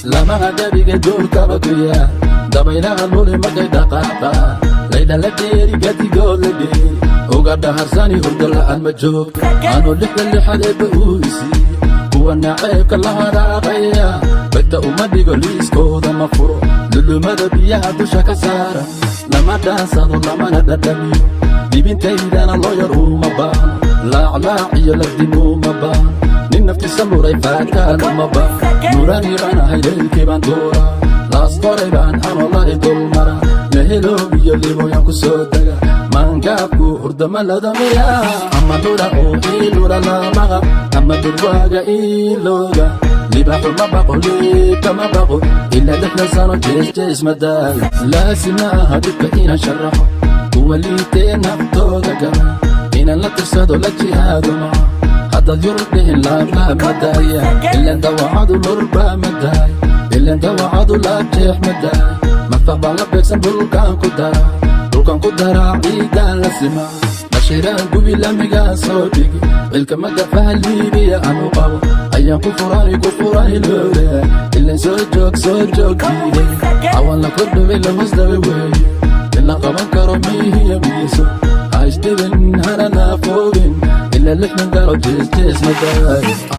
Lamaha gabiga duurkaba ku yaal, dabaylaha luli markay dhaqaaqa, laydha la dheeri, gadigood la dheeri, uga dhaharsani hurdo la'aan ma joogto. Anuu lixda lixad eebba uu isiiye, kuwa naceebka la haraaqaya bagta uma dhigo, liiskooda ma furo. Lulumada biyaha dusha ka saara lama dhaansado, lamana dhadhamiyo. Dhibintaydana loo yar uma baano, laaclaac iyo lagdin uma baano. Nin naftiisa luray faataan uma baano. Nurani baan ahay, leylkii baan duuraa, Laas Qoray baan anolai dulmara, Meheloob iyo Liboyaan ku soo dega. Maangaabku hurdama ladamiya, ama dhura oo iilura laamaha, ama dhurwaaga iilooga. Libaaxu ma baqo, liibka ma baqo, ilaa 60 sano jees jees ma daayo. Laasim ma aha dhibka inaan sharaxo, kuwa liitee naftooda gala inaan la tirsado, la jihaado maca. Haddaad yurub dhihin, laablaab ma daaya, ilan dawacadu lurbaa ma daaya, ilan dawacadu laabjeex ma daaya. Madfac baan la beegsan, dhulkaan ku daraa, dhulkaan ku daraa, ciidaan la simaa, bashiraan gubi, lamigaan soo dhigi. Cilka magafaha Liibiya anu qabo ayaan ku furani, ku furani looda. Ilan soo joog, soo joog diiday, cawan la kordhaway, la hoosdhaway weeye. In la qaban karo miihiya miiso, ha isdhibin, hana naafoobin, ilaa 60 galo, jees jees ma daayo.